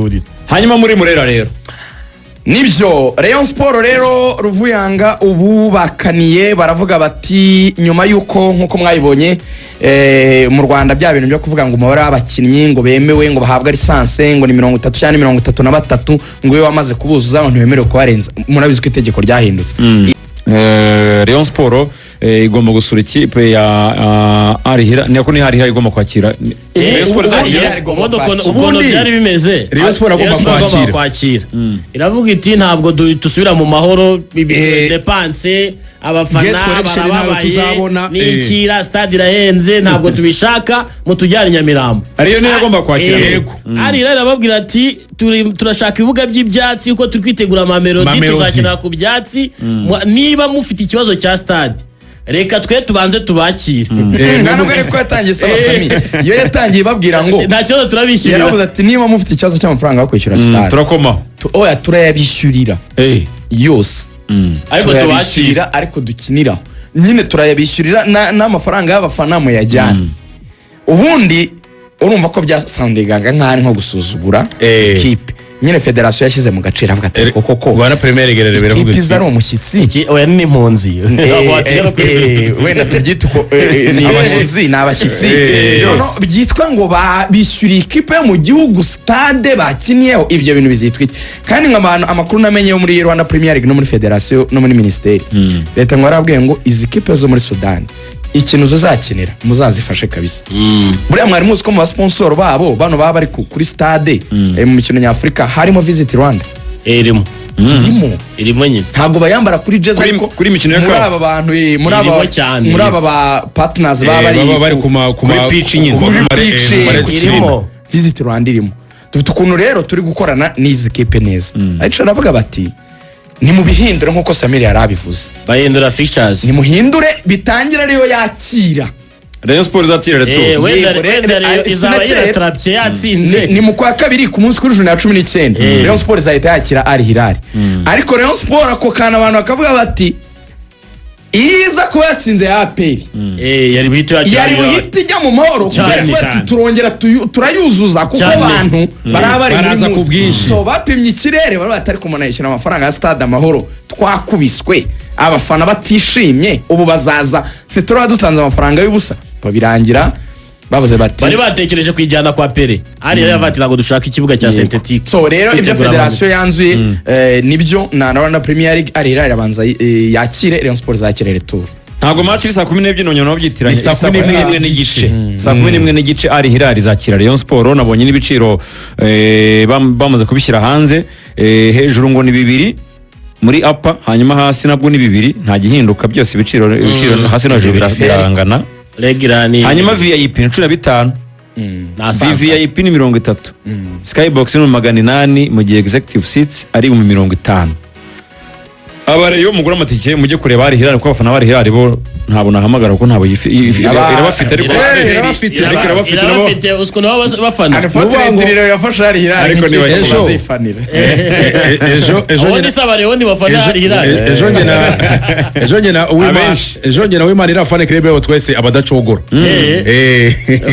Tuzahahurira. Hanyuma muri Murera rero. Nibyo, Rayon Sport rero, Ruvuyanga, ubu bakaniye, baravuga bati nyuma y'uko, nk'uko mwabibonye, mu Rwanda bya bintu byo kuvuga ngo umubare w'abakinnyi ngo bemewe ngo bahabwa licence ngo ni 30 cyangwa 33, ngo iyo wamaze kubuzuza ngo ntiwemerewe kubarenza. Murabizi ko itegeko ryahindutse. Rayon Sport igomba gusura ikipe ya Al Hilal, nako ni Al Hilal igomba kwakira Rayon Sport izakira. Hilal igomba Ubundi kwakira. ukuntu byari bimeze, Rayon Sport agomba Rayon Sport kwakira. Kwakira. Iravuga iti ntabwo dusubira mu mahoro, dépenses, abafana Gate collection ntabwo barababaye, tuzabona. N'ikira stade irahenze, ntabwo tubishaka, mutujyane i Nyamirambo. Ariyo niyo agomba kwakira. Yego. Al Hilal irababwira ati turashaka ibibuga by'ibyatsi kuko turi kwitegura Mamelodi, Mamelodi. tuzakinira ku byatsi. Niba mufite ikibazo cya stade, reka twe tubanze tubakire. Nta nubwo ariko yatangiye isaba Sami, iyo yatangiye ibabwira ngo Nta kibazo, turabishyurira. Yaravuze ati niba mufite ikibazo cy'amafaranga yo kwishyura stade, Turakomaho. Oya, turayabishyurira yose. Ariko tubakire. Turayabishyurira, ariko dukiniraho nyine turayabishyurira n'amafaranga y'abafana muyajyane. Ubundi urumva ko byasoundingaga nk'aho ari nko gusuzugura ikipe nyine. Federasiyo yashyize mu gaciro, avuga ati koko ko Rwanda Premier League rero biravuga ikipe iti iza ari umushyitsi. Oya, ni impunzi. Ntabwo wategeka Wenda tubyite uko, ni impunzi, ni abashyitsi. Noneho byitwa ngo bishyuriye ikipe yo mu gihugu stade bakiniyeho, ibyo bintu bizitwa iki? Kandi ngo abantu, amakuru namenye yo muri Rwanda Premier League no muri federasiyo no muri minisiteri, leta ngo yarabwiye ngo izi kipe zo muri Sudani ikintu zizakenera muzazifashe kabisa. Buriya mwari muzi ko mu basponsor babo bano baba bari kuri stade, mu mikino nyafurika harimo Visit Rwanda? Irimo. Irimo. Irimo nyine. Ntabwo bayambara kuri jezi, ariko Kuri mikino ya muri CAF. aba bantu, muri aba Irimo cyane. muri aba ba partners baba bari baba bari kuri pitch nyine. Kuri pitch, Irimo. Visit Rwanda irimo. Dufite ukuntu rero turi gukorana n'izi kipe neza, ariko aravuga bati nimubihindure nk'uko Samiri yari abivuze. Bahindura fixtures. Nimuhindure, bitangire ariyo yakira. Rayon Sport izakira retour. Wenda Yego, wenda Rayon izaba sinakera. yiratarapiye, yatsinze. Ni mu kwa kabiri, ku munsi kuri juni ya 19, Rayon Sport izahita yakira Al Hilal. Ariko Rayon Sport ako kantu abantu bakavuga bati iyo iza kuba yatsinze ya APR, Yari buhite yakira yari Hilal. buhite ijya mu mahoro, Cyane, kubera ko bati cyane. turongera turayuzuza kuko abantu baraba bari muri Baraza mood. ku bwinshi. So bapimye ikirere, bari batari umuntu yishyura amafaranga ya Stade Amahoro, twakubiswe, abafana batishimye, ubu bazaza ntituraba dutanze amafaranga y'ubusa. Babirangira bavuze bati Bari batekereje kuyijyana kwa Pele. Ari yari yavuga ati ntabwo dushaka ikibuga cya synthétique. So rero ibyo Kwitegura. federasiyo yanzuye, nibyo na Rwanda Premier League, Al Hilal irabanza yakire, Rayon Sport zakire retour. Ntabwo match iri saa 12, nongera nabyitiranye. Ni saa 11. 11:30, saa 11:30 Al Hilal izakira Rayon Sport. Nabonye n'ibiciro bamaze kubishyira hanze. Hejuru ngo ni bibiri muri apa, hanyuma hasi nabwo ni bibiri, nta gihinduka byose. Ibiciro hasi no hejuru birangana. Regular ni Hanyuma VIP ni 15. Nasanzwe. VIP ni 30, skybox ni 800, mu gihe executive seats ari 50,000. Abareyo mugura amatike mujye kureba Al Hilal, kuko abafana ba Al Hilal bo ntabwo nahamagara kuko ntabwo irabafite, ariko Irabafite. Ariko irabafite nabo. Irabafite, uzi ukuntu baba bafana. Unfortunately rero yafashe Al Hilal Ariko nk'ikipe ntibakina. Ejo. bazifanira. Ejo Ubundi nyine se abareyo ntibafana Al Hilal? Ejo njye na Uwimana Abenshi. Ejo njye na Uwimana iriya fan club yabo twese abadacogora.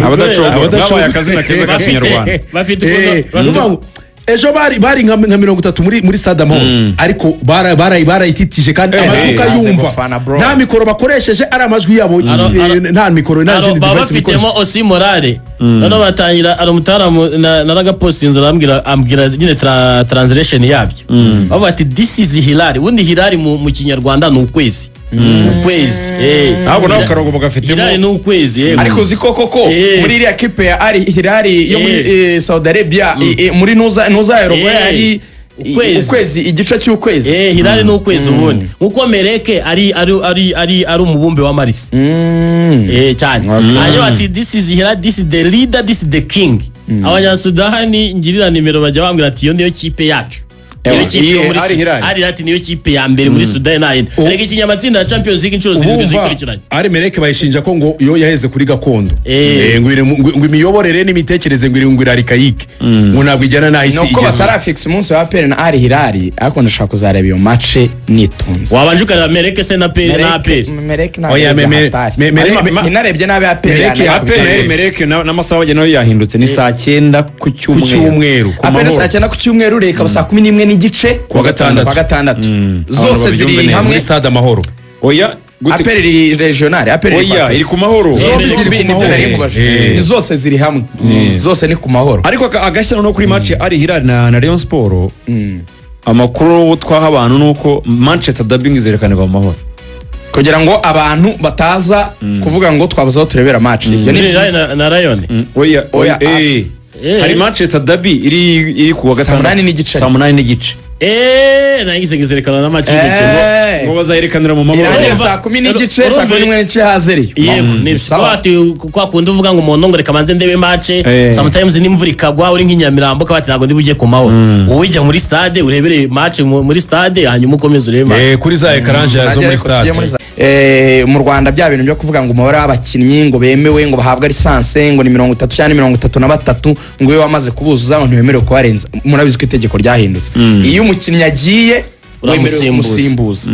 Abadacogora. Abadacogora. Babaye akazina keza ka Kinyarwanda. Bafite ukuntu bafite Nuvuga ngo ejo bari nka 30 muri Stade Amahoro, ariko barayititije kandi amajwi bazi ukayumva gufana, bro. nta mikoro bakoresheje, ari amajwi yabo, nta mikoro, nta zindi baba device bafitemo bikoresha. osi morale. Noneho batangira, ari umutaramu naragapostinze, arambwira, ambwira nyine translation yabyo. Bavuga ati "This is Hilal." Ubundi Hilal mu Kinyarwanda ni ukwezi, ukwezi. Ntabwo nawe akarongo bagafitemo. Hilal ni ukwezi, yego. Ariko uzi ko koko muri iriya kipe ya Al Hilal yo muri Saudi Arabia, muri nuza ya logo yari Ukwezi. ukwezi, igice cy'ukwezi. Hilal ni ukwezi ubundi, nkuko Mereke ari umubumbe wa Mars. Cyane. Hanyuma ati "This is Hilal, this is the leader, this is the king." Abanyasudani ngirira nimero bajya bambwira ati iyo niyo kipe yacu. Niyo kipe yo Iye, muri Al Hilal. Al Hilal niyo kipe ya mbere muri Sudani nta yindi. Erega ikinyamatsinda ya Champions League inshuro 7 Ubumva zikurikiranye. Al Merrikh bayishinja ko ngo iyo yaheze kuri gakondo. Ngo imiyoborere n'imitekerereze ngo iri archaïque, ngo ntabwo ijyana n'aho isi Ni uko igeze. batarafixa umunsi wa APR na Al Hilal, ariko ndashaka kuzareba iyo match nitonze. Wabanje ukareba Merrikh se na PL na APR. Merrikh ntabwo Oya, arebye hatari. Inarebye nabi APR Merrikh yanabikubita APR neza. Merrikh n'amasaha bagena nayo yahindutse, ni saa 9 ku Ku cyumweru. cyumweru, ku APR mahoro. saa 9 ku cyumweru, reka saa 11:30 Kuwa gatandatu. Kuwa gatandatu. Abantu Zose babyumve ziri neza. hamwe. Muri Stade Amahoro. Oya, gute? APR iri regional, APR iri Oya, kwa iri ku Mahoro. Zose Ziri ku ziri, nibyo Mahoro. nari nkubajije. Ni zose ziri hamwe, zose ni ku Mahoro. Ariko agashya no kuri match ya Al Hilal na Rayon Sport, amakuru twaha abantu ni uko Manchester Derby izerekanirwa mu Mahoro. Kugira ngo abantu bataza kuvuga ngo twabuze aho turebera match, ibyo ni Al Hilal byiza. na Rayon. Oya, Oya, oya, eh. Hari Manchester Derby iri ku wa Saa gatandatu. 8:30. Saa 8:30. Nagize ngizerekana na match y'umukino. Eh. Ngo bazayerekanira mu Mahoro. Irangira Urumva- saa 10:30, saa 11:30 hazeriyo. Yego, ni Sawa. ati kwa kundi uvuga ngo umuntu ngo reka manze ndebe match, sometimes n'imvura ikagwa uri nk'inyamirambo ukaba ati ntabwo ndi bujye ku Mahoro, wowe ujya muri stade urebere match muri stade, hanyuma ukomeze urebe match. Kuri za écran zo muri Ariko tujye muri stade. Mu Rwanda bya bintu byo kuvuga ngo umubare w'abakinnyi ngo bemewe ngo bahabwa licence ngo ni 30 cyangwa 33, ngo iyo wamaze kubuzuza ngo ntiwemerewe kubarenza, murabizi ko itegeko ryahindutse. Iyo umukinnyi agiye wemerewe Uramusimbuza. kumusimbuza.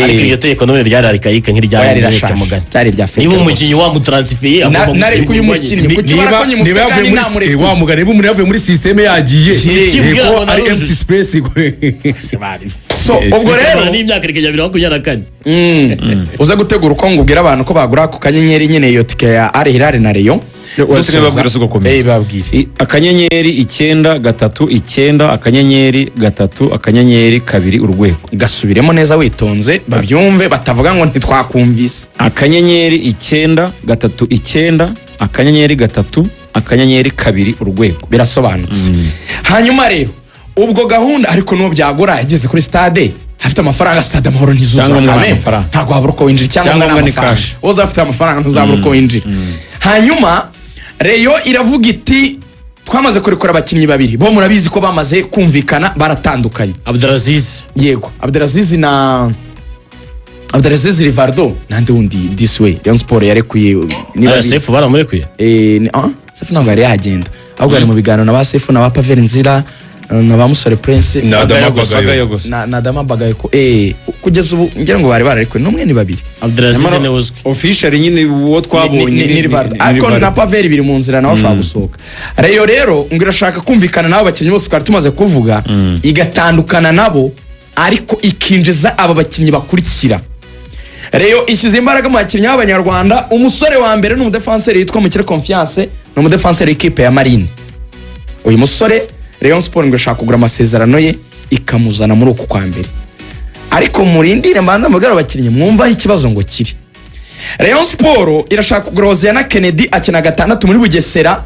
Ariko iryo tegeko none ryari archaïque nk'irya Oya, Merrikh rirashaje. mugani. Cyari irya feke Niba rwose. umukinnyi wamutransferiye agomba Narekuye gusimburwa umukinnyi. nyine. Kuki ubara ko nyimufite Niba yavuye kandi muri namurekuye? wa mugani, niba umuntu yavuye muri système yagiye, Ikibwira ko ngo ari narujuje. empty space. So ubwo rero Rero n'imyaka ikajya 2024. Uze gutegura uko ngo ubwire abantu ko bagura ku kanyenyeri nyine iyo tike ya Al Hilal na Rayon. Wasigaye babwira si ugakomeza. Babwire. Akanyenyeri 9 3 9 akanyenyeri 3 akanyenyeri 2 urwego. Gasubiremo neza witonze babyumve, batavuga ngo ntitwakumvise. Akanyenyeri 9 3 9 akanyenyeri 3 akanyenyeri 2 urwego. Birasobanutse. Hanyuma rero ubwo gahunda, ariko n'uwo byagura yageze kuri stade afite amafaranga, Stade Amahoro ntizuzura. Icyangombwa ni Kameme. amafaranga. Ntabwo wabura uko winjira. Icyangombwa ni Icyangombwa ni amafaranga. cash. Uza afite amafaranga ntuzabura uko winjira. Hanyuma Rayon iravuga iti twamaze kurekura abakinnyi babiri bo murabizi ko bamaze kumvikana baratandukanye. Abdelaziz. Yego, Abdelaziz na Abdelaziz Rivardo nande wundi this way Rayon Sport yarekuye niba Sefu baramurekuye. Sefu ntabwo yari yagenda, ahubwo ari mu biganiro na ba Sefu na ba Pavel Nzira, na ba Musore Prince. Na Adama Bagayo Bagayo. gusa. Na Adama Bagayo ko kugeza ubu ngira ngo bari bararekuye n'umwe, ni babiri. Abdelaziz ni uzwi. Official nyine uwo twabonye Ni Rivaldo, ariko Rivaldo. na Pavel biri mu nzira, nawe ashobora gusohoka. Rayon rero ngo irashaka kumvikana n'abo bakinnyi bose twari tumaze kuvuga, igatandukana nabo ariko ikinjiza aba bakinnyi bakurikira. Rayon ishyize imbaraga mu bakinnyi b'abanyarwanda. Umusore wa mbere ni umudefanseri witwa Mukire Confiance, ni umudefanseri w'ikipe ya Marine. Uyu musore Rayon Sport ngo ishaka kugura amasezerano ye ikamuzana muri uku kwa mbere, ariko murindire mbanza mubwire abakinnyi mwumva aho ikibazo ngo kiri. Rayon Sport irashaka kugura Hoziyana Kennedy, akina gatandatu muri Bugesera,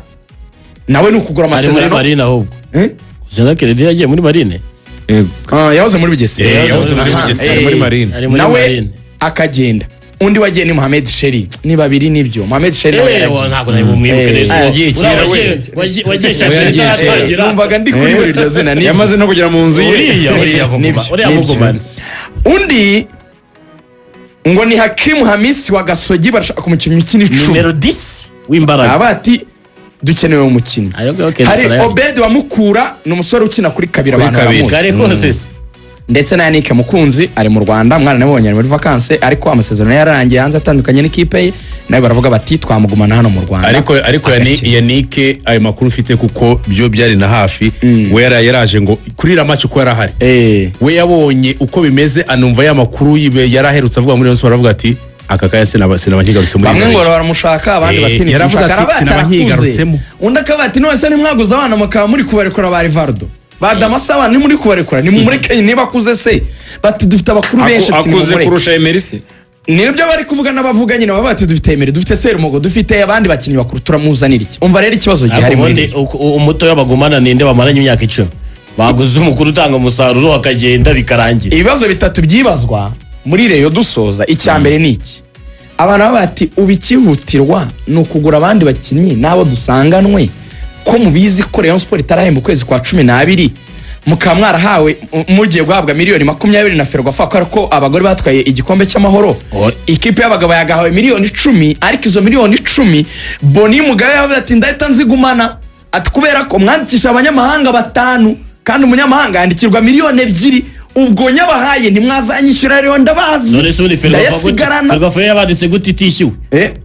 nawe ni ukugura Ari muri amasezerano. Marine ahubwo. Eh? Hoziyana Kennedy yagiye muri Marine. Yego. Ah, yahoze muri Bugesera. Yahoze muri Aha, Bugesera, ari muri Marine. Ari muri nawe Marine. akagenda. Undi wagiye ni Mohamed Sheri, ni babiri nibyo, Mohamed Sheri nawe yaragiye. Ntabwo nari bumwibuke neza. Yagiye Uriya kera we. wagiye shampiyona Yagiye kera. itaratangira. Numvaga ndi kuri buri iryo zina nibyo. Yamaze no kugera mu nzu ye. Uriya Nibyo, uriya nibyo. mugumane. Undi ngo ni Hakimu Hamisi wa Gasogi, barashaka umukinnyi ukina 10. Nimero 10 w'imbaraga. Aba ati dukenewe umukinnyi. Ayo ngayo Kenzo Hari arayarya. Obedi wa Mukura, ni umusore ukina kuri kabiri, Kuri abantu kabiri. baramuzi. Kare kose se. Ndetse na Yannick Mukunzi ari mu Rwanda, mwana nabonye ari muri vacances, ariko amasezerano yararangiye hanze atandukanye n'ikipe ye, nawe baravuga bati twamugumana hano mu Rwanda Ariko agakina. Yannick, ayo makuru mfite kuko byo byari na hafi, we yaraje ngo kuri iriya match uko yarahari, we yabonye uko bimeze, anumva ya makuru yari aherutse avuga muri Rayon Sport, aravuga ati aka kanya sinaba nkigarutse muri Bamwe ngo Rayon. baramushaka, abandi bati Yaravuze ntitumushaka. ati, Arabaye "Sinaba atarakuze." nkigarutsemo. Undi akaba ati none se ntimwaguze abana mukaba muri kubarekura ba Rivaldo ba Damasa, abana ntimuri kubarekura, nimumureke niba akuze se? Bati dufite abakuru benshi, ati Akuze nimumureke. kurusha Emery. Nibyo bari kuvuga n'abavuga nyine, baba bati dufite Emery, dufite Serumogo, dufite abandi bakinnyi bakuru, turamuzanira iki? Umva rero ikibazo Ariko gihari muri ubundi umutoya bagumana ninde bamaranye imyaka 10? Baguze umukuru utanga umusaruro akagenda bikarangira. Ibibazo bitatu byibazwa muri Rayon dusoza. Icya mbere ni iki: abantu baba bati ubu ikihutirwa ni ukugura abandi bakinnyi n'abo dusanganwe, ko mubizi ko Rayon Sport itarahemba ukwezi kwa 12. Mukaba mwarahawe, mugiye guhabwa miliyoni 20 na FERWAFA kubera ko abagore batwaye igikombe cy'amahoro. Ikipe y'abagabo yagahawe miliyoni 10, ariko izo miliyoni 10 Boni Mugabe yavuze ati: "Ndahita nzigumana," ati kubera ko mwandikisha abanyamahanga batanu, kandi umunyamahanga yandikirwa miliyoni 2, ubwo nyabahaye ntimwazanyishyura. Rero ndabazi, None se ubundi FERWAFA gute? ndayasigarana. FERWAFA yo yabanditse gute itishyuwe?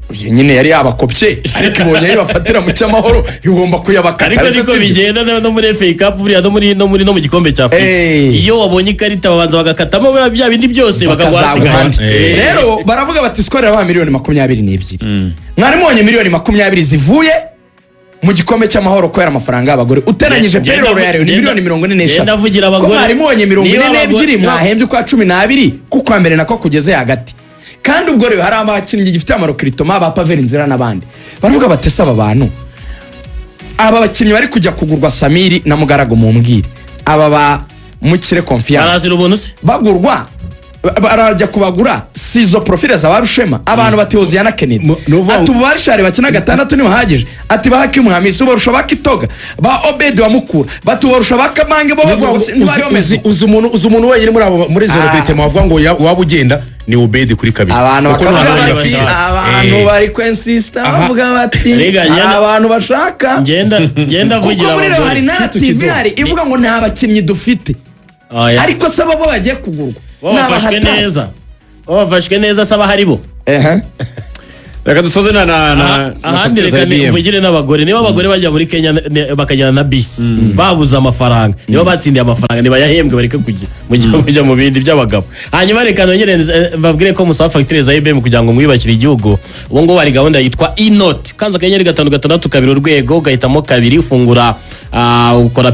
Uyu nyine yari yabakopye, ariko ibonye ayo bafatira mu cy'amahoro igomba kuyabakata. Ariko Ese niko sibyo? bigenda no muri FA Cup buriya, no mu gikombe cya Afurika. Iyo wabonye ikarita babanza bagakatamo buriya bya bindi byose, bakaguha Bakazaguha hasigaye. andi. Rero baravuga bati: "Skol irabaha miliyoni 22, mwari mubonye miliyoni 20 zivuye mu gikombe cy'amahoro kubera amafaranga y'abagore, uteranyije payroll ya Rayon ni miliyoni 44." Ngenda mvugira Ko abagore. mwari mubonye mirongo Niba ine n'ebyiri mwahembye ukwa 12, k'ukwa mbere nako kugeze hagati. Kandi ubwo rero hari abakinnyi gifite ama recrutement, ba Paveri Nzira n'abandi. Baravuga bati: "Ese aba bantu, aba bakinnyi bari kujya kugurwa, Samiri na Mugaragu, mumbwire, aba ba Mukire Confiance Barazira ubuntu se? Bagurwa, barajya kubagura, si izo profile za ba Rushema?" Abantu bati: "Hoziyana Kennedy," Ni ukuvuga ati: "Ubu barishari bakina gatandatu ntibahagije," ati: "Ba Hakimu Hamisi ubarusha, ba Kitoga, ba Obedi wa Mukura," bati: "Ubarusha ba Kamange bo Ni ukuvuga bavuga ngo ntibari bameze." Uzi umuntu wenyine muri abo, muri izo recrutement wavuga ngo waba ugenda, ni Ubedi kuri kabiri. Abantu Kuko bakavuga nta bati bandi abantu bari kwensisita, bavuga bati Rega, hari abantu bashaka Ngenda kuko mvugira muri rero hari abagore. narrative ihari ivuga ngo nta bakinnyi dufite. Oya. Ariko se bo bagiye kugurwa Bo bafashwe ni abahatari. neza, bo bafashwe neza, saba hari bo. Reka dusoze na Ahandi fagitire za reka IBM. mvugire n'abagore. Niba abagore bajya muri Kenya bakajyana na bisi, babuze amafaranga, niba batsindiye amafaranga ntibayahembwe, bareke kujya mujya mu bindi by'abagabo. Hanyuma reka nongere mbabwire ko musaba fagitire za IBM kugira ngo mwiyubakire igihugu. Ubu ngubu hari gahunda yitwa inoti. Kanza 562 urwego, ugahitamo kabiri, ufungura, ukora